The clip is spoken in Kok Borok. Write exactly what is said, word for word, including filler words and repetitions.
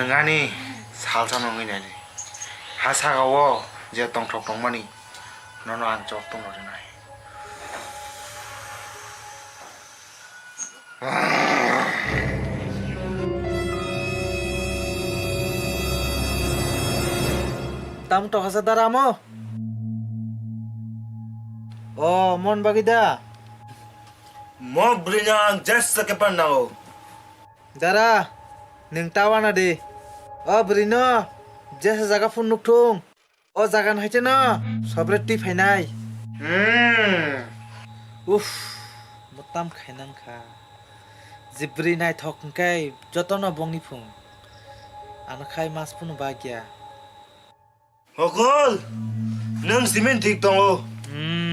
Nwng ani salsa no wngwi naidi. Ha saka o je tongthok tongmani, nono ang chok tongno rinai. Tam tokasa dara mo? O, mon bagwi da? Mo bwrwino ang jesa khe pan nango. Dara, nwng ta wana de. O bwrwino jesa jaga phun nukthung. O jaga no hai cheno sobre twi phainai. Hmm. Uff, motam khainang kha. Jibri naithok hwnkhe jotono bongni phung. Ano khai mas phunu bagya. Hokol, nwng simin thik tongo. Hmm.